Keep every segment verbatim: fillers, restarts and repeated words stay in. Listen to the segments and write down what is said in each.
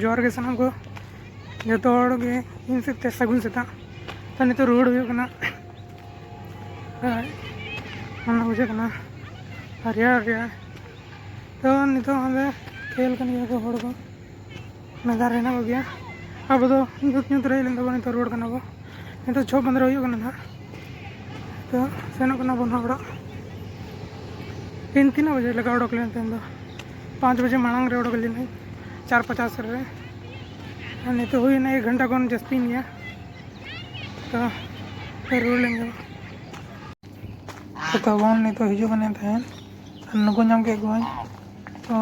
ᱡᱚᱦᱟᱨ ᱜᱮ ᱥᱟᱱᱟᱢ ᱠᱚ, ᱡᱚᱛᱚ ᱦᱚᱲ ᱜᱮ ᱤᱧ ᱥᱮᱫ ᱛᱮ ᱥᱟᱹᱜᱩᱱ ᱥᱮᱛᱟᱜ᱾ ᱛᱚ, ᱱᱤᱛᱚᱜ ᱨᱩᱣᱟᱹᱲ ᱦᱩᱭᱩᱜ ᱠᱟᱱᱟ᱾ ᱟᱨ ᱚᱱᱟ ᱵᱩᱡᱷᱟᱹᱜ ᱠᱟᱱᱟ, ᱟᱨ ᱨᱮᱭᱟᱲ ᱨᱮᱭᱟᱲ᱾ ᱛᱚ, ᱱᱤᱛᱚᱜ ᱚᱸᱰᱮ ᱠᱷᱮᱞ ᱠᱟᱱ ᱜᱮᱭᱟ ᱠᱚ ᱦᱚᱲ ᱠᱚ, ᱢᱮᱫᱟᱱ ᱨᱮ ᱦᱮᱱᱟᱜ ᱠᱚᱜᱮᱭᱟ᱾ ᱟᱵᱚ ᱫᱚ ᱧᱩᱛ ᱧᱩᱛ ᱨᱮ ᱦᱮᱡ ᱞᱮᱱ ᱛᱟᱵᱚᱱ, ᱱᱤᱛᱚᱜ ᱨᱩᱣᱟᱹᱲ ᱠᱟᱱᱟ ᱵᱚ᱾ ᱱᱤᱛᱚᱜ ᱪᱷᱚ ᱯᱚᱱᱫᱽᱨᱚ ᱦᱩᱭᱩᱜ ᱠᱟᱱᱟ ᱱᱟᱦᱟᱜ᱾ ᱛᱚ, ᱥᱮᱱᱚᱜ ᱠᱟᱱᱟ ᱵᱚᱱ ᱱᱟᱦᱟᱜ ᱚᱲᱟᱜ᱾ ᱛᱤᱱ, ᱛᱤᱱᱟᱹᱜ ᱵᱟᱡᱮ ᱞᱮᱠᱟ ᱚᱰᱚᱠ ᱞᱮᱱ ᱛᱟᱦᱮᱸ ᱫᱚ? ᱯᱟᱸᱪ ᱵᱟᱡᱮ ᱢᱟᱲᱟᱝ ᱨᱮ ᱚᱰᱚᱠ ᱞᱮᱱᱟᱹᱧ, ᱪᱟᱨ ᱯᱚᱪᱟᱥ ᱨᱮ᱾ ᱟᱨ ᱱᱤᱛᱚᱜ ᱦᱩᱭᱱᱟ ᱮᱠ ᱜᱷᱚᱱᱴᱟ ᱠᱷᱚᱱ ᱡᱟᱹᱥᱛᱤᱭᱮᱱ ᱜᱮᱭᱟ᱾ ᱛᱚ, ᱨᱩᱣᱟᱹᱲ ᱞᱮᱱ ᱜᱮ᱾ ᱛᱚ, ᱛᱟᱵᱚᱱ ᱱᱤᱛᱚᱜ ᱦᱤᱡᱩᱜ ᱠᱟᱱᱟ ᱛᱟᱦᱮᱸᱫ᱾ ᱟᱨ ᱱᱩᱠᱩ ᱧᱟᱢ ᱠᱮᱫ ᱠᱚᱣᱟᱧ᱾ ᱛᱚ,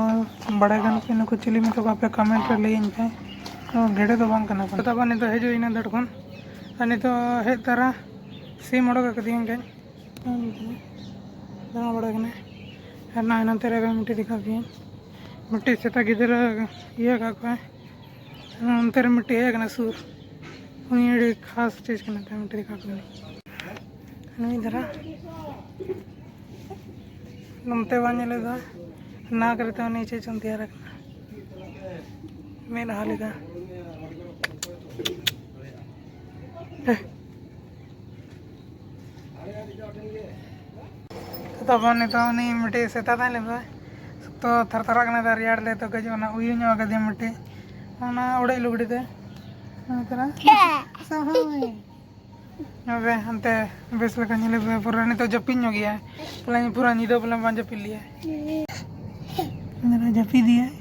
ᱵᱟᱲᱟᱭ ᱠᱟᱱ ᱯᱮ ᱱᱩᱠᱩ ᱪᱤᱞᱤ ᱢᱮᱛᱟ ᱠᱚᱣᱟ ᱯᱮ, comment ᱨᱮ ᱞᱟᱹᱭᱟᱹᱧ ᱯᱮ᱾ ᱛᱚ, ᱜᱮᱰᱮ ᱫᱚ ᱵᱟᱝ ᱠᱟᱱᱟ ᱠᱚ᱾ ᱛᱚ, ᱛᱟᱵᱚᱱ ᱱᱤᱛᱚᱜ ᱦᱤᱡᱩᱜ ᱤᱱᱟᱹ ᱫᱟᱹᱲ ᱠᱷᱚᱱ᱾ ᱟᱨ ᱱᱤᱛᱚᱜ ᱦᱮᱡ ᱛᱟᱨᱟ ᱥᱤᱢ ᱚᱰᱚᱠ ᱟᱠᱟᱫᱤᱧ ᱠᱟᱹᱡ᱾ ᱫᱟᱬᱟ ᱵᱟᱲᱟ ᱠᱟᱱᱟᱭ᱾ ᱟᱨ ᱱᱚᱜᱼᱚᱭ ᱱᱚᱱᱛᱮ ᱨᱮ ᱢᱤᱫᱴᱤᱡ ᱫᱮᱠᱷᱟᱣ ᱯᱮᱭᱟᱹᱧ᱾ ᱢᱤᱫᱴᱤᱡ ᱥᱮᱛᱟ ᱜᱤᱫᱽᱨᱟᱹ ᱤᱭᱟᱹ ᱠᱟᱜ ᱠᱚᱣᱟᱭ᱾ ᱚᱱᱛᱮ ᱨᱮ ᱢᱤᱫᱴᱤᱡ ᱦᱮᱡ ᱟᱠᱟᱱᱟ ᱥᱩᱨ᱾ ᱩᱱᱤ ᱟᱹᱰᱤ ᱠᱷᱟᱥ ᱪᱮᱡᱽ ᱠᱟᱱᱟ ᱛᱟᱭ, ᱢᱤᱫᱴᱤᱡ ᱫᱮᱠᱷᱟᱣ ᱯᱮᱭᱟᱹᱧ᱾ ᱱᱩᱭ ᱫᱷᱟᱨᱟ ᱱᱚᱱᱛᱮ ᱵᱟᱝ ᱧᱮᱞᱮᱫᱟ, ᱱᱟᱠ ᱨᱮ ᱛᱟᱭ ᱩᱱᱤ ᱪᱮᱫ ᱪᱚᱝ ᱛᱮᱭᱟᱨ ᱟᱠᱟᱱᱟ, ᱢᱮᱫᱦᱟ ᱞᱮᱠᱟ᱾ ᱦᱮᱸ᱾ ᱛᱟᱵᱚᱱ ᱱᱤᱛᱚᱜ ᱩᱱᱤ ᱢᱤᱫᱴᱤᱡ ᱥᱮᱛᱟ ᱛᱟᱦᱮᱸ ᱞᱮᱱᱟ, ᱥᱚᱠᱛᱚ ᱛᱷᱟᱨ ᱛᱷᱟᱨᱟᱜ ᱠᱟᱱᱟ, ᱨᱮᱭᱟᱲ ᱞᱮ ᱛᱚ ᱠᱟᱹᱡ ᱚᱱᱟ ᱩᱭᱩ ᱧᱚᱜ ᱟᱠᱟᱫᱮᱭᱟ ᱢᱤᱫᱴᱤᱡ, ᱚᱱᱟ ᱚᱲᱮᱡ ᱞᱩᱜᱽᱲᱤ ᱛᱮ᱾ ᱚᱱᱟ ᱛᱚᱨᱟ ᱥᱟᱦᱟᱭ᱾ ᱧᱚᱜ ᱵᱮ, ᱦᱟᱱᱛᱮ ᱵᱮᱥ ᱞᱮᱠᱟ ᱧᱮᱞᱮ ᱯᱮ, ᱯᱩᱨᱟᱹ ᱱᱤᱛᱚᱜ ᱡᱟᱹᱯᱤᱫ ᱧᱚᱜ ᱜᱮᱭᱟᱭ᱾ ᱯᱟᱞᱮ ᱯᱩᱨᱟᱹ ᱧᱤᱫᱟᱹ ᱯᱟᱞᱮ ᱵᱟᱝ ᱡᱟᱹᱯᱤᱫ ᱞᱮᱭᱟᱭ᱾ ᱧᱮᱞᱮ ᱡᱟᱹᱯᱤᱫ ᱮᱭᱟᱭ᱾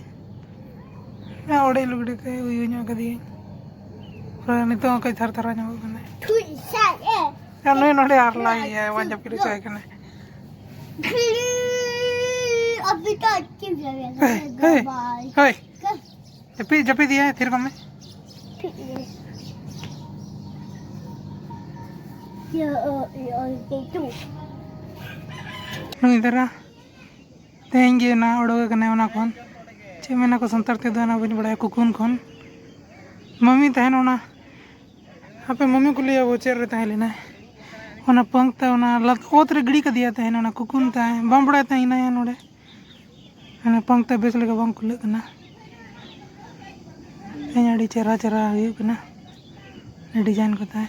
ᱚᱲᱮᱡ ᱞᱩᱜᱽᱲᱤ ᱛᱮ ᱩᱭᱩ ᱧᱚᱜ ᱠᱟᱫᱮᱭᱟᱹᱧ᱾ ᱯᱩᱨᱟᱹ ᱱᱤᱛᱚᱜ ᱦᱚᱸ ᱠᱟᱹᱡ ᱛᱷᱟᱨ ᱛᱷᱟᱨᱟ ᱧᱚᱜᱚᱜ ᱠᱟᱱᱟᱭ᱾ ᱟᱨ ᱱᱩᱭ ᱱᱚᱰᱮ ᱟᱨᱞᱟᱭ ᱮᱭᱟᱭ, ᱵᱟᱝ ᱡᱟᱹᱯᱤᱫ ᱦᱚᱪᱚᱭ ᱠᱟᱱᱟᱭ᱾ ᱦᱳᱭ, ᱦᱳᱭ, ᱦᱳᱭ᱾ ᱡᱟᱹᱯᱤᱫ, ᱡᱟᱹᱯᱤᱫ ᱮᱭᱟᱭ, ᱛᱷᱤᱨ ᱠᱚᱜ ᱢᱮ᱾ ᱱᱩᱭ ᱫᱟᱨᱟ ᱛᱮᱦᱮᱧ ᱜᱮ ᱚᱱᱟ ᱚᱰᱚᱠ ᱟᱠᱟᱱᱟᱭ ᱚᱱᱟ ᱠᱷᱚᱱ᱾ ᱪᱮᱫ ᱢᱮᱱᱟ ᱠᱚ ᱥᱟᱱᱛᱟᱲ ᱛᱮᱫᱚ, ᱚᱱᱟ ᱵᱟᱹᱧ ᱵᱟᱲᱟᱭᱟ, ᱠᱩᱠᱩᱱ ᱠᱷᱚᱱ᱾ ᱢᱟᱹᱢᱤ ᱛᱟᱦᱮᱱ ᱚᱱᱟ, ᱦᱟᱯᱮ ᱢᱟᱹᱢᱤ ᱠᱩᱞᱤᱭᱟ ᱵᱚ ᱪᱮᱫ ᱨᱮ ᱛᱟᱦᱮᱸ ᱞᱮᱱᱟᱭ᱾ ᱚᱱᱟ ᱯᱟᱹᱝ ᱛᱮ ᱚᱱᱟ ᱞᱟᱛ-, ᱚᱛ ᱨᱮ ᱜᱤᱰᱤ ᱠᱟᱫᱮᱭᱟ ᱛᱟᱦᱮᱱ ᱚᱱᱟ ᱠᱩᱠᱩᱱ ᱛᱟᱭ, ᱵᱟᱢ ᱵᱟᱲᱟᱭ ᱛᱟᱦᱮᱸ ᱤᱱᱟᱹᱭᱟ ᱱᱚᱰᱮ᱾ ᱚᱱᱟ ᱯᱟᱹᱝ ᱛᱮ ᱵᱮᱥ ᱞᱮᱠᱟ ᱵᱟᱝ ᱠᱷᱩᱞᱟᱹᱜ ᱠᱟᱱᱟ᱾ ᱛᱮᱦᱮᱧ ᱟᱹᱰᱤ ᱪᱮᱦᱨᱟ ᱪᱮᱦᱨᱟ ᱦᱩᱭᱩᱜ ᱠᱟᱱᱟ ᱰᱤᱡᱟᱭᱤᱱ ᱠᱚ ᱛᱟᱭ᱾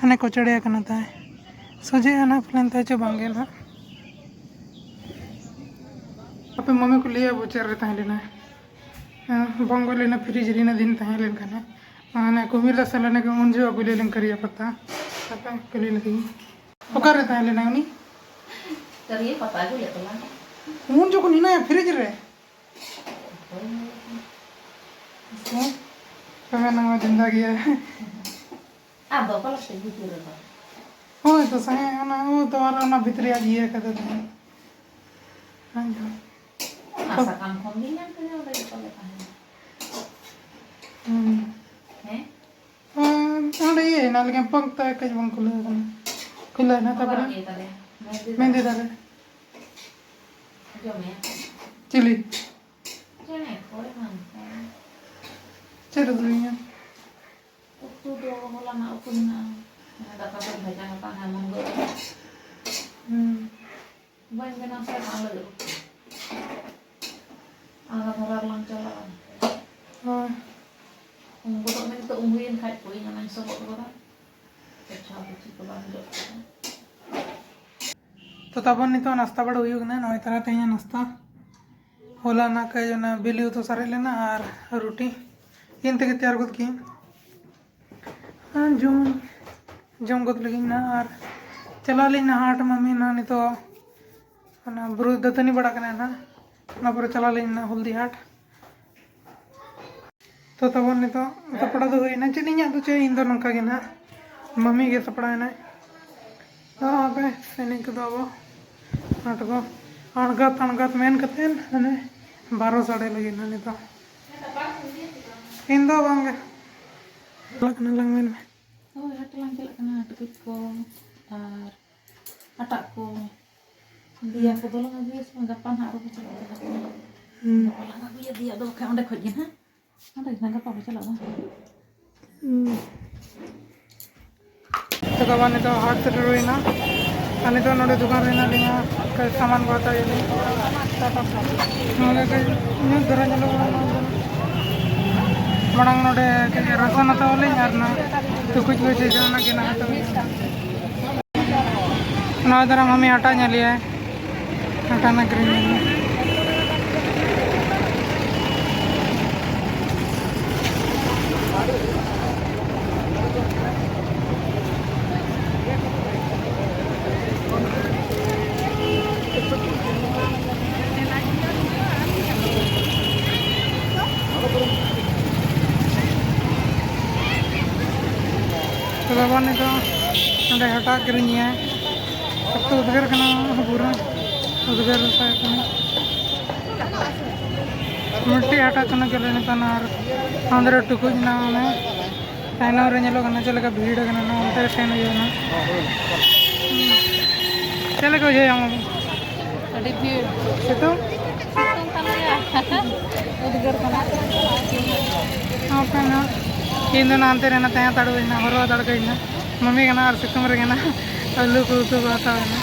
ᱦᱟᱱᱮ ᱠᱚᱪᱚᱲᱤᱭᱟ ᱠᱟᱱᱟ ᱛᱟᱭ᱾ ᱥᱚᱡᱷᱮ ᱟᱱᱟ ᱯᱞᱮᱱ ᱛᱟᱭ ᱪᱚ ᱵᱟᱝ ᱜᱮ ᱱᱟᱦᱟᱜ᱾ ᱟᱯᱮ ᱢᱟᱢᱤ ᱠᱚ ᱞᱟᱹᱭᱟ ᱵᱚᱪᱚᱨ ᱨᱮ ᱛᱟᱦᱮᱸ ᱞᱮᱱᱟ᱾ ᱦᱮᱸ, ᱵᱚᱝᱜᱚ ᱞᱮᱱᱟ, ᱯᱷᱨᱤᱡᱽ ᱨᱮᱱᱟᱜ ᱫᱤᱱ ᱛᱟᱦᱮᱸ ᱞᱮᱱᱠᱷᱟᱱ ᱦᱟᱸᱜ᱾ ᱢᱟᱱᱮ ᱠᱩᱢᱤᱨ ᱫᱟᱥ ᱥᱟᱞ ᱞᱮᱱᱟ ᱠᱚ, ᱩᱱ ᱡᱚᱦᱚᱜ ᱟᱹᱜᱩ ᱞᱮ ᱞᱮᱱ ᱠᱟᱹᱨᱤᱭᱟ ᱯᱟᱛᱟ᱾ ᱟᱯᱮ ᱠᱩᱞᱤ ᱞᱮᱫᱤᱧ, ᱚᱠᱟᱨᱮ ᱛᱟᱦᱮᱸ ᱞᱮᱱᱟ ᱩᱱᱤ? ᱠᱟᱹᱨᱤᱭᱟ ᱯᱟᱛᱟ ᱟᱹᱜᱩ ᱞᱮᱫ ᱛᱟᱢᱟ᱾ ᱩᱱ ᱡᱚᱠᱷᱚᱱ ᱦᱮᱱᱟᱭᱟ ᱯᱷᱨᱤᱡᱽ ᱨᱮ᱾ ᱦᱮᱸ? ᱛᱚᱵᱮ ᱱᱚᱣᱟ ᱡᱤᱱᱫᱟ ᱜᱮᱭᱟ᱾ ᱟᱫᱚ ᱯᱟᱞᱮ ᱥᱮ ᱵᱷᱤᱛᱤᱨ ᱨᱮᱫᱚ᱾ ᱦᱳᱭ ᱛᱚ, ᱥᱟᱸᱜᱮ ᱚᱱᱟ, ᱳ ᱛᱚ, ᱟᱨ ᱚᱱᱟ ᱵᱷᱤᱛᱨᱤ ᱨᱮᱭᱟᱜ ᱤᱭᱟᱹ ᱠᱟᱛᱮ ᱛᱟᱦᱮᱸ᱾ ᱚᱱᱟ ᱥᱟᱠᱟᱢ ᱠᱷᱚᱱ ᱜᱮ ᱧᱟᱢ ᱠᱮᱫᱟ, ᱚᱸᱰᱮ ᱜᱮ ᱯᱟᱞᱮ ᱛᱟᱦᱮᱱᱟ᱾ ᱦᱩᱸ᱾ ᱦᱮᱸ? ᱦᱮᱸ, ᱚᱸᱰᱮ ᱤᱭᱟᱹ ᱦᱮᱱᱟᱜ ᱞᱮᱠᱟ, ᱯᱟᱸᱠ ᱛᱟᱭ ᱠᱟᱹᱡ ᱵᱟᱝ ᱠᱷᱩᱞᱟᱹᱣ ᱠᱟᱱᱟ᱾ ᱠᱷᱩᱞᱟᱹᱣ ᱦᱮᱱᱟᱜ ᱛᱟᱯᱚᱨᱮ ᱚᱠᱟᱨᱮ ᱤᱭᱟᱹ ᱛᱟᱞᱮ? ᱢᱮᱦᱮᱱᱫᱤ ᱢᱮᱦᱮᱱᱫᱤ ᱫᱟᱨᱮ᱾ ᱫᱟᱨᱮ᱾ ᱡᱚᱢᱮᱭᱟ᱾ ᱪᱤᱞᱤ? ᱪᱮᱬᱮ ᱠᱚ ᱮᱢᱟᱱ ᱠᱚ᱾ ᱪᱮᱫ ᱩᱛᱩᱭ ᱤᱧᱟ? ᱩᱛᱩ ᱫᱚ ᱦᱚᱞᱟᱱᱟᱜ ᱩᱛᱩ ᱢᱮᱱᱟᱜᱼᱟ᱾ ᱚᱱᱟ ᱫᱟᱠᱟ ᱠᱚ ᱵᱷᱟᱡᱟ ᱟᱠᱟᱫ, ᱚᱱᱟ ᱢᱩᱱᱜᱟᱹ ᱟᱲᱟᱜ᱾ ᱦᱩᱸ᱾ ᱵᱟᱹᱧ ᱵᱮᱱᱟᱣ ᱥᱮ ᱵᱟᱝ ᱞᱟᱹᱜᱤᱫ ᱩᱛᱩ᱾ ᱟᱬᱜᱟ ᱫᱷᱟᱨᱟ ᱨᱮᱞᱟᱝ ᱪᱟᱞᱟᱜᱼᱟ᱾ ᱦᱳᱭ᱾ ᱩᱢ ᱜᱚᱫᱚᱜ ᱢᱮ, ᱱᱤᱛᱚᱜ ᱩᱢ ᱦᱩᱭᱮᱱ ᱠᱷᱟᱡ ᱠᱚ, ᱤᱧ ᱚᱱᱟᱧ ᱥᱚᱵᱚᱫ ᱜᱚᱫᱟ᱾ ᱯᱚᱪᱷᱟᱣ ᱯᱚᱪᱷᱤ ᱠᱚ ᱵᱟᱝ ᱦᱤᱡᱩᱜ ᱠᱟᱱᱟ᱾ ᱛᱚ ᱛᱟᱵᱚᱱ ᱱᱤᱛᱚᱜ ᱱᱟᱥᱛᱟ ᱵᱟᱲᱟ ᱦᱩᱭᱩᱜ ᱠᱟᱱᱟ᱾ ᱱᱚᱜᱼᱚᱭ ᱛᱟᱨᱟ ᱛᱮᱦᱮᱧᱟᱜ ᱱᱟᱥᱛᱟ᱾ ᱦᱚᱞᱟᱱᱟᱜ ᱠᱟᱹᱡ ᱚᱱᱟ ᱵᱤᱞᱤ ᱩᱛᱩ ᱥᱟᱨᱮᱡ ᱞᱮᱱᱟ ᱟᱨ ᱨᱩᱴᱤ᱾ ᱤᱱ ᱛᱮᱜᱮ ᱛᱮᱭᱟᱨ ᱜᱚᱫ ᱠᱤᱭᱟᱹᱧ᱾ ᱟᱨ ᱡᱚᱢ, ᱡᱚᱢ ᱜᱚᱫ ᱞᱟᱹᱜᱤᱫ ᱱᱟ ᱟᱨ ᱪᱟᱞᱟᱜ ᱟᱹᱞᱤᱧ ᱱᱟ ᱦᱟᱴ᱾ ᱢᱟᱹᱢᱤ ᱱᱟ ᱱᱤᱛᱚᱜ ᱚᱱᱟ ᱵᱨᱩᱥ ᱫᱟᱹᱛᱟᱹᱱᱤ ᱵᱟᱲᱟ ᱠᱟᱱᱟᱭ ᱱᱟ, ᱚᱱᱟ ᱯᱚᱨᱮ ᱪᱟᱞᱟᱜ ᱟᱹᱞᱤᱧ ᱱᱟ ᱦᱚᱞᱫᱤ ᱦᱟᱴ᱾ ᱛᱚ ᱛᱟᱵᱚᱱ ᱱᱤᱛᱚᱜ ᱥᱟᱯᱲᱟᱣ ᱫᱚ ᱦᱩᱭᱱᱟ᱾ ᱪᱮᱫ ᱤᱧᱟᱹᱜ ᱫᱚ ᱪᱮᱫ, ᱤᱧ ᱫᱚ ᱱᱚᱝᱠᱟ ᱜᱮ ᱱᱟᱦᱟᱜ, ᱢᱟᱹᱢᱤ ᱜᱮ ᱥᱟᱯᱲᱟᱣ ᱮᱱᱟᱭ᱾ ᱛᱚ ᱟᱯᱮ ᱮᱱᱮᱡ ᱠᱚᱫᱚ ᱟᱵᱚ ᱱᱚᱰᱮ ᱫᱚ ᱟᱬᱜᱟᱛ ᱟᱬᱜᱟᱛ ᱢᱮᱱ ᱠᱟᱛᱮᱫ ᱢᱟᱱᱮ ᱵᱟᱨᱚ ᱥᱟᱰᱮ ᱞᱟᱹᱜᱤᱫ ᱱᱟᱦᱟᱜ ᱱᱤᱛᱚᱜ᱾ ᱤᱧ ᱫᱚ ᱵᱟᱝ ᱜᱮ᱾ ᱪᱟᱞᱟᱜ ᱠᱟᱱᱟ ᱞᱟᱝ ᱢᱮᱱ ᱢᱮ᱾ ᱦᱳᱭ, ᱦᱟᱴ ᱞᱟᱝ ᱪᱟᱞᱟᱜ ᱠᱟᱱᱟ, ᱴᱩᱠᱩᱡ ᱠᱚ ᱟᱨ ᱦᱟᱴᱟᱜ ᱠᱚ᱾ ᱫᱤᱭᱟ ᱠᱚᱫᱚ ᱞᱟᱝ ᱟᱹᱜᱩᱭᱟ ᱥᱮ ᱵᱟᱝ? ᱜᱟᱯᱟ ᱱᱟᱦᱟᱜ ᱟᱨᱚ ᱵᱚ ᱪᱟᱞᱟᱜᱼᱟ ᱡᱟᱦᱟᱸ ᱠᱚ᱾ ᱦᱩᱸ᱾ ᱜᱟᱯᱟ ᱞᱟᱝ ᱟᱹᱜᱩᱭᱟ ᱫᱤᱭᱟ ᱫᱚ, ᱵᱟᱠᱷᱟᱡ ᱚᱸᱰᱮ ᱠᱷᱚᱡ ᱜᱮ ᱱᱟᱦᱟᱜ᱾ ᱚᱸᱰᱮ ᱜᱮ ᱱᱟᱦᱟᱜ ᱜᱟᱯᱟ ᱵᱚ ᱪᱟᱞᱟᱜᱼᱟ ᱵᱟᱝ? ᱦᱩᱸ᱾ ᱛᱚ ᱜᱟᱯᱟ ᱱᱤᱛᱚᱜ ᱦᱟᱴ ᱥᱮᱴᱮᱨ ᱦᱩᱭᱱᱟ᱾ ᱟᱨ ᱱᱤᱛᱚᱜ ᱱᱚᱰᱮ ᱫᱚᱠᱟᱱ ᱨᱮ ᱦᱮᱱᱟᱜ ᱞᱤᱧᱟ, ᱠᱟᱹᱡ ᱥᱟᱢᱟᱱ ᱠᱚ ᱦᱟᱛᱟᱣ ᱦᱩᱭᱩᱜ ᱞᱟᱹᱜᱤᱫ᱾ ᱱᱚᱰᱮ ᱠᱟᱹᱡ ᱧᱩᱛ ᱫᱷᱟᱨᱟ ᱧᱮᱞᱚᱜ ᱠᱟᱱᱟ᱾ ᱢᱟᱲᱟᱝ ᱱᱚᱰᱮ ᱠᱟᱹᱡ ᱨᱟᱥᱚᱱ ᱦᱟᱛᱟᱣ ᱟᱹᱞᱤᱧ ᱟᱨ ᱚᱱᱟ ᱴᱩᱠᱩᱡ ᱠᱚ ᱪᱮ ᱡᱟᱦᱟᱱᱟᱜ ᱜᱮ ᱱᱟᱦᱟᱜ ᱦᱟᱛᱟᱣ ᱦᱩᱭᱩᱜᱼᱟ᱾ ᱱᱚᱣᱟ ᱫᱷᱟᱨᱟ ᱢᱟᱢᱤ ᱟᱴᱟ ᱧᱮᱞ ᱮᱭᱟᱭ, ᱟᱴᱟ ᱨᱮᱱᱟᱜ ᱠᱤᱨᱤᱧ ᱧᱮᱞ ᱢᱮ᱾ ᱛᱚ ᱵᱟᱵᱟ ᱱᱤᱛᱚᱜ ᱱᱚᱰᱮ ᱦᱟᱴᱟᱜ ᱠᱤᱨᱤᱧ ᱮᱭᱟᱭ᱾ ᱥᱚᱠᱛᱚ ᱩᱫᱽᱜᱟᱹᱨ ᱠᱟᱱᱟ, ᱯᱩᱨᱟᱹ ᱩᱫᱽᱜᱟᱹᱨ ᱨᱟᱥᱟᱭ ᱠᱟᱱᱟ᱾ ᱢᱤᱫᱴᱮᱡ ᱦᱟᱴᱟᱜ ᱠᱟᱱᱟ ᱪᱚᱞᱮ ᱱᱤᱛᱚᱜ ᱟᱨ ᱟᱸᱫᱽᱨᱟ ᱴᱩᱠᱩᱡ ᱢᱮᱱᱟᱜᱼᱟ, ᱚᱱᱮ ᱛᱟᱭᱱᱚᱢ ᱨᱮ ᱧᱮᱞᱚᱜ ᱠᱟᱱᱟ ᱪᱮᱫ ᱞᱮᱠᱟ ᱵᱷᱤᱲ ᱠᱟᱱᱟ, ᱚᱱᱟ ᱚᱱᱛᱮ ᱨᱮ ᱥᱮᱱ ᱦᱩᱭᱩᱜᱼᱟ ᱱᱟᱜ᱾ ᱪᱮᱫ ᱞᱮᱠᱟ ᱵᱩᱡᱷᱟᱹᱣ ᱧᱟᱢ ᱟᱵᱚᱱ? ᱟᱹᱰᱤ ᱵᱷᱤᱲ᱾ ᱥᱤᱛᱩᱝ? ᱥᱤᱛᱩᱝ ᱠᱟᱱ ᱜᱮᱭᱟ᱾ ᱩᱫᱽᱜᱟᱹᱨ ᱠᱟᱱᱟ᱾ ᱦᱟᱯᱮ ᱱᱟᱜ, ᱤᱧ ᱫᱚ ᱱᱟᱜ ᱦᱟᱱᱛᱮ ᱨᱮ ᱱᱟᱜ ᱛᱟᱦᱮᱸ ᱦᱟᱛᱟᱲ ᱦᱩᱭ ᱮᱱᱟ, ᱦᱚᱨᱚᱜ ᱦᱟᱛᱟᱲ ᱠᱟᱹᱧ ᱱᱟᱜ᱾ ᱢᱟᱹᱢᱤ ᱠᱟᱱᱟ ᱟᱨ ᱥᱤᱛᱩᱝ ᱨᱮᱜᱮ ᱱᱟᱜ ᱟᱹᱞᱩ ᱠᱚ ᱩᱛᱩ ᱠᱚ ᱦᱟᱛᱟᱣ ᱮᱱᱟ᱾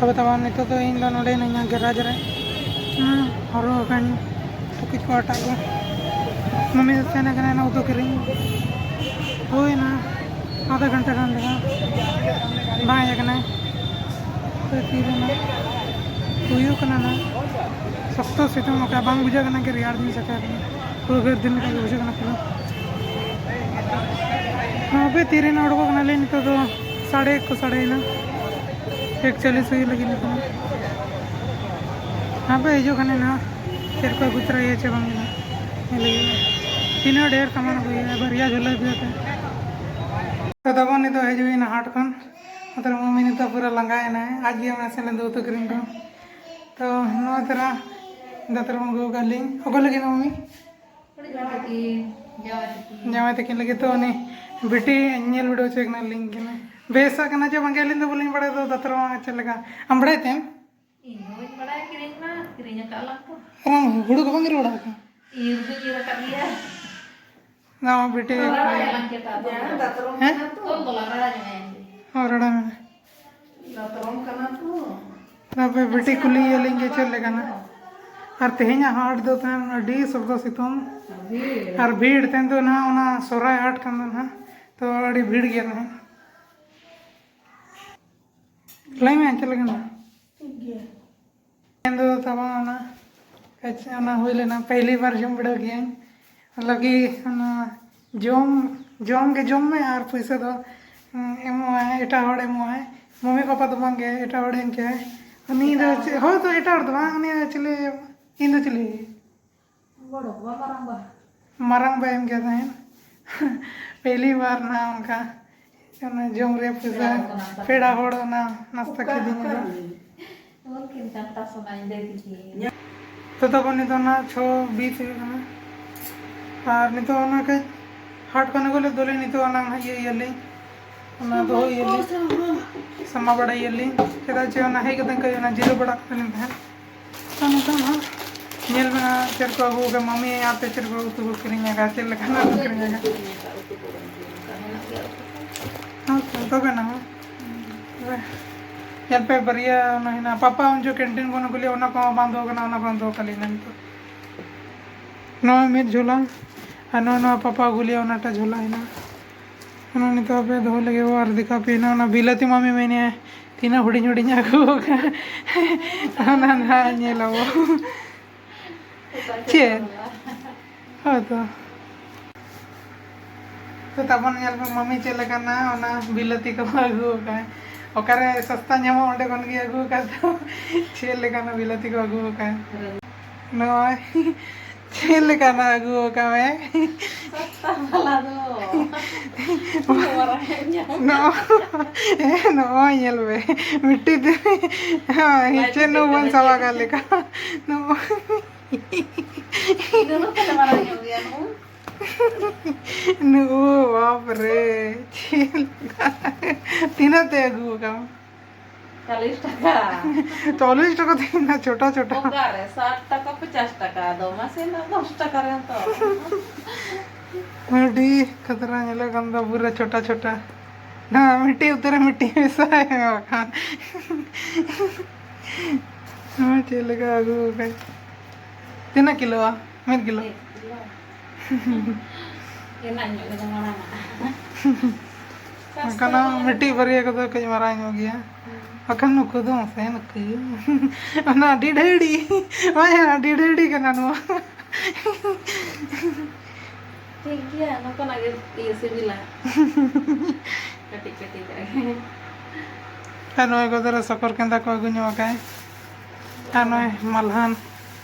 ᱛᱚᱵᱮ ᱛᱟᱵᱚᱱ ᱱᱤᱛᱚᱜ ᱫᱚ ᱤᱧ ᱫᱚ ᱱᱚᱰᱮ ᱦᱤᱱᱟᱹᱧᱟ ᱜᱮᱨᱟᱡᱽ ᱨᱮ᱾ ᱦᱩᱸ, ᱦᱚᱨᱚᱜ ᱟᱠᱟᱱ ᱴᱩᱠᱩᱡ ᱠᱚ ᱦᱟᱴᱟᱜ ᱠᱚ᱾ ᱢᱟᱹᱢᱤ ᱫᱚ ᱥᱮᱱ ᱟᱠᱟᱱᱟᱭ ᱚᱱᱟ ᱩᱛᱩ ᱠᱤᱨᱤᱧ᱾ ᱦᱩᱭᱱᱟ ᱟᱫᱷᱟ ᱜᱷᱚᱱᱴᱟ ᱜᱟᱱ ᱨᱮᱦᱚᱸ ᱵᱟᱝ ᱦᱮᱡ ᱟᱠᱟᱱᱟᱭ᱾ ᱛᱚ ᱛᱤᱨᱮ ᱱᱟᱜ ᱦᱩᱭᱩᱜ ᱠᱟᱱᱟ ᱱᱟᱜ᱾ ᱥᱚᱠᱛᱚ ᱥᱤᱛᱩᱝ ᱟᱠᱟᱫ, ᱵᱟᱝ ᱵᱩᱡᱷᱟᱹᱜ ᱠᱟᱱᱟ ᱠᱤ ᱨᱮᱭᱟᱲ ᱫᱤᱱ ᱥᱮᱴᱮᱨ ᱮᱱᱟ᱾ ᱩᱫᱽᱜᱟᱹᱨ ᱫᱤᱱ ᱞᱮᱠᱟ ᱜᱮ ᱵᱩᱡᱷᱟᱹᱜ ᱠᱟᱱᱟ ᱯᱩᱨᱟᱹ᱾ ᱦᱟᱯᱮ ᱛᱤᱨᱮ ᱱᱟᱜ ᱚᱰᱚᱠᱚᱜ ᱠᱟᱱᱟᱞᱮ, ᱱᱤᱛᱚᱜ ᱫᱚ ᱥᱟᱲᱮ ᱮᱠ ᱠᱚ ᱥᱟᱲᱮᱭᱮᱱᱟ, ᱮᱠ ᱪᱚᱞᱞᱤᱥ ᱦᱩᱭᱩᱜ ᱞᱟᱹᱜᱤᱫ ᱱᱤᱛᱚᱜ᱾ ᱦᱟᱯᱮ ᱦᱤᱡᱩᱜ ᱠᱷᱟᱱᱮ ᱱᱟᱜ ᱪᱮᱫ ᱠᱚ ᱟᱹᱜᱩ ᱛᱚᱨᱟᱭᱟ ᱪᱮ ᱵᱟᱝ ᱱᱟᱜ ᱧᱮᱞ ᱦᱩᱭᱩᱜᱼᱟ᱾ ᱛᱤᱱᱟᱹᱜ ᱰᱷᱮᱨ ᱥᱟᱢᱟᱱ ᱟᱹᱜᱩᱭᱟ, ᱵᱟᱨᱭᱟ ᱡᱷᱩᱞᱟᱹ ᱟᱹᱜᱩᱭᱟ ᱛᱮ᱾ ᱛᱚ ᱛᱟᱵᱚᱱ ᱱᱤᱛᱚᱜ ᱦᱮᱡ ᱦᱩᱭᱱᱟ ᱦᱟᱴ ᱠᱷᱚᱱ᱾ ᱟᱫᱚ ᱢᱟᱹᱢᱤ ᱱᱤᱛᱚᱜ ᱯᱩᱨᱟᱹ ᱞᱟᱸᱜᱟᱭᱮᱱᱟᱭ, ᱟᱡ ᱜᱮ ᱚᱱᱟ ᱥᱮᱱ ᱫᱚ ᱩᱛᱩ ᱠᱤᱨᱤᱧ ᱠᱚ᱾ ᱛᱚ ᱱᱚᱣᱟ ᱛᱚᱨᱟ ᱫᱟᱛᱨᱚᱢ ᱟᱹᱜᱩ ᱟᱠᱟᱫ ᱞᱤᱧ᱾ ᱚᱠᱚᱭ ᱞᱟᱹᱜᱤᱫ ᱢᱟᱹᱢᱤ? ᱡᱟᱶᱟᱭ ᱛᱟᱹᱠᱤᱱ ᱞᱟᱹᱜᱤᱫ ᱛᱚ ᱩᱱᱤ ᱵᱤᱴᱤ ᱧᱮᱞ ᱵᱤᱰᱟᱹᱣ ᱦᱚᱪᱚᱭ ᱠᱟᱱᱟ ᱞᱤᱧ ᱠᱟᱱᱟ᱾ ᱵᱮᱥᱟᱜ ᱠᱟᱱᱟ ᱪᱮ ᱵᱟᱝ ᱟᱹᱞᱤᱧ ᱫᱚ ᱵᱟᱹᱞᱤᱧ ᱵᱟᱲᱟᱭᱟ ᱫᱚ ᱫᱟᱛᱨᱚᱢ ᱪᱮᱫ ᱞᱮᱠᱟ᱾ ᱟᱢ ᱵᱟᱲᱟᱭ ᱛᱮᱢ? ᱤᱧ ᱦᱚᱸ ᱵᱟᱹᱧ ᱵᱟᱲᱟᱭᱟ, ᱠᱤᱨᱤᱧ ᱢᱟ ᱠᱤᱨᱤᱧ ᱟᱠᱟᱫ ᱞᱟᱝ ᱠᱚ᱾ ᱟᱨ ᱟᱢ ᱦᱩᱲᱩ ᱠᱚ ᱵᱟᱝ ᱤᱨ ᱵᱟᱲᱟ ᱟᱠᱟᱫᱟ? ᱤᱨ ᱫᱩᱧ ᱤᱨ ᱟᱠᱟᱫ ᱜᱮᱭᱟ᱾ ᱱᱚᱣᱟ ᱵᱤᱴᱤ ᱨᱟᱲᱟ ᱭᱟᱞᱟᱝ ᱪᱮᱫ ᱟᱫᱚ? ᱦᱮᱸ? ᱛᱚᱞ ᱫᱚ ᱞᱟᱝ ᱨᱟᱲᱟ ᱧᱚᱜ ᱟᱭᱟ᱾ ᱦᱚᱸ, ᱨᱟᱲᱟ ᱢᱮ᱾ ᱫᱟᱛᱨᱚᱢ ᱠᱟᱱᱟ ᱛᱚ᱾ ᱛᱟᱯᱚᱨᱮ ᱵᱤᱴᱤ ᱠᱩᱞᱤ ᱤᱭᱟᱹ ᱞᱤᱧ ᱜᱮ ᱪᱮᱫ ᱞᱮᱠᱟᱱᱟ᱾ ᱟᱨ ᱛᱮᱦᱮᱧᱟᱜ ᱦᱟᱴ ᱫᱚ ᱛᱟᱦᱮᱱ ᱟᱹᱰᱤ ᱥᱚᱠᱛᱚ ᱥᱤᱛᱩᱝ᱾ ᱵᱷᱤᱲ᱾ ᱟᱨ ᱵᱷᱤᱲ ᱛᱮᱦᱮᱧ ᱫᱚ ᱱᱟᱦᱟᱜ ᱚᱱᱟ ᱥᱚᱦᱨᱟᱭ ᱦᱟᱴ ᱠᱟᱱ ᱫᱚ ᱱᱟᱦᱟᱜ, ᱛᱚ ᱟᱹᱰᱤ ᱵᱷᱤᱲ ᱜᱮᱭᱟ ᱱᱟᱦᱟᱜ᱾ ᱞᱟᱹᱭ ᱢᱮ ᱪᱮᱫ ᱞᱮᱠᱟᱱᱟ? ᱴᱷᱤᱠ ᱜᱮᱭᱟ᱾ ᱛᱮᱦᱮᱧ ᱫᱚ ᱛᱟᱵᱚᱱ ᱚᱱᱟ ᱠᱟᱪ-, ᱚᱱᱟ ᱦᱩᱭ ᱞᱮᱱᱟ, ᱯᱮᱦᱞᱤ ᱵᱟᱨ ᱡᱚᱢ ᱵᱤᱰᱟᱹᱣ ᱠᱮᱜᱼᱟᱹᱧ᱾ ᱢᱚᱛᱞᱚᱵ ᱠᱤ ᱚᱱᱟ ᱡᱚᱢ, ᱡᱚᱢ ᱜᱮ ᱡᱚᱢ ᱢᱮ ᱟᱨ ᱯᱩᱭᱥᱟᱹ ᱫᱚ, ᱩᱸ, ᱮᱢᱚᱜᱼᱟᱭ, ᱮᱴᱟᱜ ᱦᱚᱲ ᱮᱢᱚᱜᱼᱟᱭ᱾ ᱢᱚᱢᱤ ᱯᱟᱯᱟ ᱫᱚ ᱵᱟᱝ ᱜᱮ, ᱮᱴᱟᱜ ᱦᱚᱲ ᱮᱢ ᱠᱮᱜᱼᱟᱭ᱾ ᱩᱱᱤ ᱫᱚ ᱮᱴᱟᱜ ᱪᱮᱫ, ᱦᱚᱲ? ᱦᱳᱭ ᱛᱚ ᱮᱴᱟᱜ ᱦᱚᱲ ᱫᱚ ᱵᱟᱝ, ᱩᱱᱤ ᱫᱚ ᱪᱤᱞᱤ, ᱤᱧ ᱫᱚ ᱪᱤᱞᱤ? ᱵᱚᱲᱚ ᱵᱟᱵᱟ, ᱢᱟᱨᱟᱝ ᱵᱟ᱾ ᱢᱟᱨᱟᱝ ᱵᱟ ᱮᱢ ᱠᱮᱫ ᱛᱟᱦᱮᱸᱫ᱾ ᱯᱮᱦᱞᱤ ᱵᱟᱨ ᱱᱟ ᱚᱱᱠᱟ ᱚᱱᱟ ᱡᱚᱢ ᱨᱮᱭᱟᱜ ᱯᱚᱭᱥᱟ, ᱯᱮᱲᱟ ᱦᱚᱲ ᱠᱚ ᱱᱟᱥᱛᱟ᱾ ᱯᱮᱲᱟ ᱦᱚᱲ ᱚᱱᱟ ᱱᱟᱥᱛᱟ ᱚᱠᱟ, ᱠᱤᱫᱤᱧᱟ ᱚᱠᱟ ᱫᱚ᱾ ᱨᱮ? ᱩᱱᱠᱤᱱ ᱠᱟᱱᱛᱟ ᱥᱚᱱᱟᱧ ᱞᱟᱹᱭ ᱠᱤᱫᱤᱧ᱾ ᱛᱚ ᱛᱟᱵᱚᱱ ᱱᱤᱛᱚᱜ ᱚᱱᱟ ᱪᱷᱚ ᱵᱤᱥ ᱦᱩᱭᱩᱜ ᱠᱟᱱᱟ᱾ ᱟᱨ ᱱᱤᱛᱚᱜ ᱚᱱᱟ ᱠᱟᱹᱡ ᱦᱟᱴ ᱠᱷᱚᱱ ᱟᱹᱜᱩ ᱞᱮᱫ ᱫᱚᱞᱮ, ᱱᱤᱛᱚᱜ ᱚᱱᱟ ᱱᱟᱦᱟᱜ ᱤᱭᱟᱹ ᱤᱭᱟᱹᱞᱤᱧ, ᱚᱱᱟ ᱫᱚᱦᱚ ᱤᱭᱟᱹᱞᱤᱧ, ᱥᱟᱢᱟ ᱵᱟᱲᱟ ᱤᱭᱟᱹᱞᱤᱧ᱾ ᱪᱮᱫᱟᱜ ᱪᱮ ᱚᱱᱟ ᱦᱮᱡ ᱠᱟᱛᱮ ᱠᱟᱹᱡ ᱚᱱᱟ ᱡᱤᱨᱟᱹᱣ ᱵᱟᱲᱟ ᱠᱟᱛᱮ ᱞᱤᱧ ᱛᱟᱦᱮᱱ᱾ ᱛᱚ ᱱᱤᱛᱚᱜ ᱱᱟᱦᱟᱜ ᱧᱮᱞ ᱢᱮ ᱱᱟᱦᱟᱜ ᱪᱮᱫ ᱠᱚ ᱟᱹᱜᱩ ᱟᱠᱟᱫ ᱢᱟᱢᱤ, ᱟᱯᱮ ᱪᱮᱫ ᱠᱚ ᱩᱛᱩ ᱠᱚ ᱠᱤᱨᱤᱧ ᱟᱠᱟᱫ, ᱪᱮᱫ ᱞᱮᱠᱟᱱᱟᱜ ᱠᱚ ᱠᱤᱨᱤᱧ ᱟᱠᱟᱫ? ᱦᱮᱸ, ᱛᱚᱵᱮ ᱱᱟᱦᱟᱜ᱾ ᱧᱮᱞ ᱯᱮ ᱵᱟᱨᱭᱟ ᱚᱱᱟ ᱦᱮᱱᱟᱜᱼᱟ᱾ ᱯᱟᱯᱟ ᱩᱱ ᱡᱚᱠᱷᱚᱱ canteen ᱠᱷᱚᱱ ᱟᱹᱜᱩ ᱞᱮᱫ, ᱚᱱᱟ ᱠᱚᱦᱚᱸ ᱵᱟᱝ ᱫᱚᱦᱚ ᱠᱟᱱᱟ, ᱚᱱᱟ ᱠᱚᱦᱚᱸ ᱫᱚᱦᱚ ᱠᱟᱜ ᱞᱤᱧ ᱱᱤᱛᱚᱜ᱾ ᱱᱚᱣᱟ ᱢᱤᱫ ᱡᱷᱚᱞᱟ ᱟᱨ ᱱᱚᱣᱟ, ᱱᱚᱣᱟ ᱯᱟᱯᱟ ᱟᱹᱜᱩ ᱞᱮᱫ ᱚᱱᱟᱴᱟᱜ ᱡᱷᱚᱞᱟ ᱦᱮᱱᱟᱜᱼᱟ᱾ ᱚᱱᱟ ᱱᱤᱛᱚᱜ ᱟᱯᱮ ᱫᱚᱦᱚ ᱞᱟᱹᱜᱤᱫ ᱵᱚ ᱟᱨ ᱫᱮᱠᱷᱟᱣ ᱯᱮ ᱦᱮᱱᱟᱜᱼᱟ᱾ ᱚᱱᱟ ᱵᱤᱞᱟᱹᱛᱤ ᱢᱟᱢᱤ ᱢᱮᱱᱮᱫᱼᱟ ᱛᱤᱱᱟᱹᱜ ᱦᱩᱰᱤᱧ ᱦᱩᱰᱤᱧ ᱟᱹᱜᱩ ᱟᱠᱟᱫ᱾ ᱚᱱᱟ ᱱᱟᱦᱟᱜ ᱧᱮᱞ ᱟᱵᱚ᱾ ᱪᱮᱫ? ᱦᱳᱭ ᱛᱚ᱾ ᱛᱚ ᱛᱟᱵᱚᱱ ᱧᱮᱞ ᱯᱮ, ᱢᱟᱢᱤ ᱪᱮᱫ ᱞᱮᱠᱟᱱᱟ ᱚᱱᱟ ᱵᱤᱞᱟᱹᱛᱤ ᱠᱚ ᱟᱹᱜᱩ ᱟᱠᱟᱫ᱾ ᱚᱠᱟᱨᱮ ᱥᱚᱥᱛᱟ ᱧᱟᱢᱚᱜ, ᱚᱸᱰᱮ ᱠᱷᱚᱱ ᱜᱮ ᱟᱹᱜᱩ ᱟᱠᱟᱫ ᱫᱚ᱾ ᱪᱮᱫ ᱞᱮᱠᱟᱱᱟ ᱵᱤᱞᱟᱹᱛᱤ ᱠᱚ ᱟᱹᱜᱩ ᱟᱠᱟᱫ᱾ ᱱᱚᱜᱼᱚᱭ ᱪᱮᱫ ᱞᱮᱠᱟᱱᱟ ᱟᱹᱜᱩ ᱟᱠᱟᱫ ᱢᱮ᱾ ᱥᱚᱥᱛᱟ ᱵᱟᱞᱟ ᱫᱚ᱾ ᱱᱚᱜᱼᱚᱭ, ᱦᱮᱸ, ᱱᱚᱜᱼᱚᱭ ᱧᱮᱞ ᱢᱮ, ᱢᱤᱫᱴᱤᱡ ᱫᱚ, ᱦᱳᱭ, ᱪᱮᱫ ᱱᱚᱜᱼᱚᱭ ᱵᱚᱱ ᱥᱟᱵ ᱟᱠᱟᱫ ᱞᱮᱠᱟ᱾ ᱱᱚᱜᱼᱚᱭ᱾ ᱤᱧ ᱫᱚ ᱱᱚᱛᱮ ᱨᱮ ᱢᱟᱨᱟᱝ ᱧᱚᱜ ᱜᱮᱭᱟ, ᱱᱚᱜᱼᱚᱭ᱾ ᱱᱩ ᱵᱟᱯ ᱨᱮ, ᱪᱮᱫ ᱞᱮᱠᱟ? ᱛᱤᱱᱟᱹᱜ ᱛᱮ ᱟᱹᱜᱩ ᱟᱠᱟᱫ? ᱪᱚᱞᱞᱤᱥ ᱴᱟᱠᱟ᱾ ᱪᱚᱞᱞᱤᱥ ᱴᱟᱠᱟ ᱛᱮ ᱤᱱᱟᱹ ᱪᱷᱳᱴᱟ ᱪᱷᱳᱴᱟ᱾ ᱚᱠᱟᱨᱮ ᱥᱟᱴ ᱴᱟᱠᱟ, ᱯᱚᱪᱟᱥ ᱴᱟᱠᱟ, ᱟᱫᱚ ᱢᱟᱥᱮ ᱱᱟᱜ ᱫᱚᱥ ᱴᱟᱠᱟ ᱨᱮ ᱦᱟᱛᱟᱣ᱾ ᱟᱹᱰᱤ ᱠᱷᱟᱛᱨᱟ ᱧᱮᱞᱚᱜ ᱠᱟᱱ ᱫᱚ, ᱯᱩᱨᱟᱹ ᱪᱷᱳᱴᱟ ᱪᱷᱳᱴᱟ᱾ ᱦᱮᱸ, ᱢᱤᱫᱴᱤᱡ ᱩᱛᱟᱹᱨ ᱨᱮ ᱢᱤᱫᱴᱤᱡ ᱢᱮᱥᱟᱭ ᱢᱮ ᱵᱟᱠᱷᱟᱱ᱾ ᱱᱚᱣᱟ ᱪᱮᱫ ᱞᱮᱠᱟ ᱟᱹᱜᱩ ᱟᱠᱟᱫ? ᱛᱤᱱᱟᱹᱜ ᱠᱤᱞᱳᱜᱼᱟ? ᱢᱤᱫ ᱠᱤᱞᱳ? ᱢᱤᱫ ᱠᱤᱞᱳ᱾ ᱦᱮᱱᱟᱜ ᱧᱚᱜ ᱜᱮᱫᱚ ᱢᱟᱲᱟᱝ ᱟᱜ᱾ ᱚᱱᱠᱟᱱᱟᱜ ᱢᱤᱫᱴᱤᱡ ᱵᱟᱨᱭᱟ ᱠᱚᱫᱚ ᱠᱟᱹᱡ ᱢᱟᱨᱟᱝ ᱧᱚᱜ ᱜᱮᱭᱟ᱾ ᱦᱩᱸ᱾ ᱵᱟᱠᱷᱟᱱ ᱱᱩᱠᱩ ᱫᱚ ᱢᱟᱥᱮ ᱱᱩᱠᱩ᱾ ᱚᱱᱟ ᱟᱹᱰᱤ ᱰᱷᱟᱹᱲᱤ᱾ ᱦᱳᱭ, ᱟᱹᱰᱤ ᱰᱷᱟᱹᱲᱤ ᱠᱟᱱᱟ ᱱᱚᱣᱟ᱾ ᱴᱷᱤᱠ ᱜᱮᱭᱟ, ᱱᱚᱝᱠᱟᱱᱟᱜ ᱜᱮ ᱤᱭᱟᱹ ᱥᱤᱵᱤᱞᱟ᱾ ᱠᱟᱹᱴᱤᱡ ᱠᱟᱹᱴᱤᱡ ᱟᱜ ᱜᱮ᱾ ᱟᱨ ᱱᱚᱜᱼᱚᱭ ᱜᱚᱫᱟ ᱨᱮ ᱥᱚᱠᱚᱨ ᱠᱮᱸᱫᱟ ᱠᱚ ᱟᱹᱜᱩ ᱧᱚᱜ ᱟᱠᱟᱫ᱾ ᱟᱨ ᱱᱚᱜᱼᱚᱭ ᱢᱟᱞᱦᱟᱱ,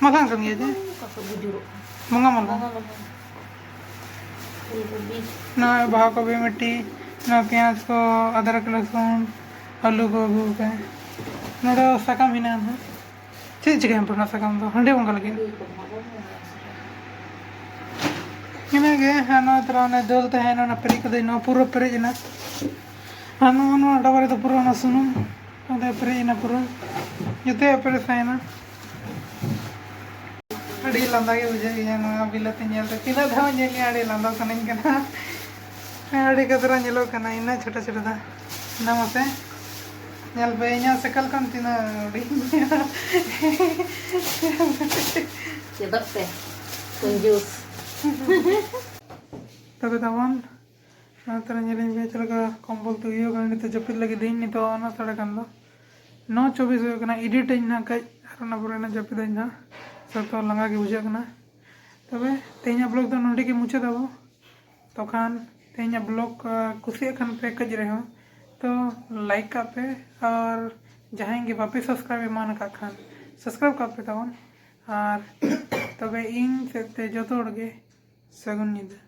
ᱢᱟᱞᱦᱟᱱ ᱠᱟᱱ ᱜᱮᱭᱟ ᱡᱮ? ᱚᱠᱟ ᱠᱚ ᱵᱩᱡᱩᱨᱚᱜ ᱠᱟᱱᱟ? ᱵᱚᱸᱜᱟ ᱢᱟᱞᱦᱟᱱ᱾ ᱵᱚᱸᱜᱟ ᱢᱟᱞᱦᱟᱱ᱾ ᱯᱷᱩᱞ ᱠᱚᱵᱤ᱾ ᱱᱚᱜᱼᱚᱭ ᱵᱟᱦᱟ ᱠᱚᱵᱤ ᱢᱤᱫᱴᱤᱡ, ᱱᱚᱣᱟ ᱯᱮᱸᱭᱟᱡᱽ ᱠᱚ, ᱟᱫᱨᱚᱠ, ᱨᱟᱹᱥᱩᱱ, ᱟᱹᱞᱩ ᱠᱚ ᱟᱹᱜᱩ ᱟᱠᱟᱫ᱾ ᱱᱚᱰᱮ ᱥᱟᱠᱟᱢ ᱦᱮᱱᱟᱜᱼᱟ ᱱᱟᱦᱟᱜ᱾ ᱪᱮᱫ ᱪᱤᱠᱟᱹᱭᱟᱢ ᱯᱮ ᱚᱱᱟ ᱥᱟᱠᱟᱢ ᱫᱚ? ᱦᱟᱺᱰᱤ ᱵᱚᱸᱜᱟ ᱞᱟᱹᱜᱤᱫ᱾ ᱤᱱᱟᱹᱜᱮ, ᱟᱨ ᱱᱚᱣᱟ ᱛᱚᱨᱟ ᱚᱱᱮ ᱫᱟᱹᱞ ᱛᱟᱦᱮᱸ ᱮᱱᱟ, ᱚᱱᱟ ᱯᱮᱨᱮᱡ ᱠᱟᱛᱮ ᱱᱚᱣᱟ ᱯᱩᱨᱟᱹ ᱯᱮᱨᱮᱡ ᱮᱱᱟ᱾ ᱟᱨ ᱱᱚᱣᱟ, ᱱᱚᱣᱟ ᱰᱟᱵᱟ ᱨᱮᱫᱚ ᱯᱩᱨᱟᱹ ᱚᱱᱟ ᱥᱩᱱᱩᱢ ᱚᱸᱰᱮ ᱯᱮᱨᱮᱡ ᱮᱱᱟ, ᱯᱩᱨᱟᱹ ᱡᱚᱛᱚᱭᱟᱜ ᱯᱮᱨᱮᱡ ᱛᱟᱦᱮᱸᱱᱟ᱾ ᱟᱹᱰᱤ ᱞᱟᱸᱫᱟ ᱜᱮ ᱵᱩᱡᱷᱟᱹᱜ ᱜᱮᱭᱟ ᱱᱚᱣᱟ ᱵᱤᱞᱟᱹᱛᱤ ᱧᱮᱞ ᱛᱮ᱾ ᱛᱤᱱᱟᱹᱜ ᱫᱷᱟᱣ ᱧᱮᱞ ᱜᱮᱭᱟ, ᱟᱹᱰᱤ ᱞᱟᱸᱫᱟ ᱥᱟᱱᱟᱧ ᱠᱟᱱᱟ᱾ ᱟᱹᱰᱤ ᱠᱟᱛᱨᱟ ᱧᱮᱞᱚᱜ ᱠᱟᱱᱟ, ᱤᱱᱟᱹ ᱪᱷᱳᱴᱟ ᱪᱷᱳᱴᱟ ᱫᱚ᱾ ᱚᱱᱟ ᱢᱟᱥᱮ ᱧᱮᱞ ᱯᱮ, ᱤᱧᱟᱹᱜ ᱥᱮᱠᱟᱞ ᱠᱷᱚᱱ ᱛᱤᱱᱟᱹᱜ ᱦᱩᱰᱤᱧ ᱜᱮᱭᱟ᱾ ᱪᱮᱫᱚᱜ ᱯᱮ, ᱠᱚᱧᱡᱩᱥ᱾ ᱛᱚᱵᱮ ᱛᱟᱵᱚᱱ, ᱱᱚᱛᱮ ᱨᱮ ᱧᱮᱞᱤᱧ ᱯᱮ ᱪᱮᱫ ᱞᱮᱠᱟ ᱠᱚᱢᱵᱚᱞ ᱛᱮ ᱦᱩᱭᱩᱜ ᱠᱟᱱᱟ᱾ ᱱᱤᱛᱚᱜ ᱡᱟᱹᱯᱤᱫ ᱞᱟᱹᱜᱤᱫ ᱤᱧ, ᱱᱤᱛᱚᱜ ᱚᱱᱟ ᱥᱟᱰᱮ ᱠᱟᱱ ᱫᱚ ᱱᱚ ᱪᱚᱵᱵᱤᱥ ᱦᱩᱭᱩᱜ ᱠᱟᱱᱟ᱾ ᱮᱰᱤᱴ ᱟᱹᱧ ᱱᱟᱦᱟᱜ ᱠᱟᱹᱡ, ᱟᱨ ᱚᱱᱟ ᱯᱚᱨᱮ ᱱᱟᱦᱟᱜ ᱡᱟᱹᱯᱤᱫᱟᱹᱧ ᱱᱟᱦᱟᱜ᱾ ᱥᱚᱠᱛᱚ ᱞᱟᱸᱜᱟ ᱜᱮ ᱵᱩᱡᱷᱟᱹᱜ ᱠᱟᱱᱟ᱾ ᱛᱚᱵᱮ ᱛᱮᱦᱮᱧᱟᱜ ᱵᱞᱚᱜ ᱫᱚ ᱱᱚᱸᱰᱮ ᱜᱮ ᱢᱩᱪᱟᱹᱫ ᱟᱵᱚ᱾ ᱛᱚ ᱠᱷᱟᱱ ᱛᱮᱦᱮᱧᱟᱜ ᱵᱞᱚᱜ, ᱟ, ᱠᱩᱥᱤᱭᱟᱜ ᱠᱷᱟᱱ ᱯᱮ ᱠᱟᱹᱡ ᱨᱮᱦᱚᱸ, ᱛᱚ ᱞᱟᱭᱤᱠ ᱠᱟᱜ ᱯᱮ, ᱟᱨ ᱡᱟᱦᱟᱸᱭ ᱜᱮ ᱵᱟᱯᱮ ᱥᱟᱵᱥᱠᱨᱟᱭᱤᱵ ᱮᱢᱟᱱ ᱟᱠᱟᱫ ᱠᱷᱟᱱ ᱥᱟᱵᱥᱠᱨᱟᱭᱤᱵ ᱠᱟᱜ ᱯᱮ ᱛᱟᱵᱚᱱ᱾ ᱟᱨ ᱛᱚᱵᱮ ᱤᱧ ᱥᱮᱫ ᱛᱮ ᱡᱚᱛᱚ ᱦᱚᱲ ᱜᱮ ᱥᱟᱹᱜᱩᱱ ᱧᱤᱫᱟᱹ᱾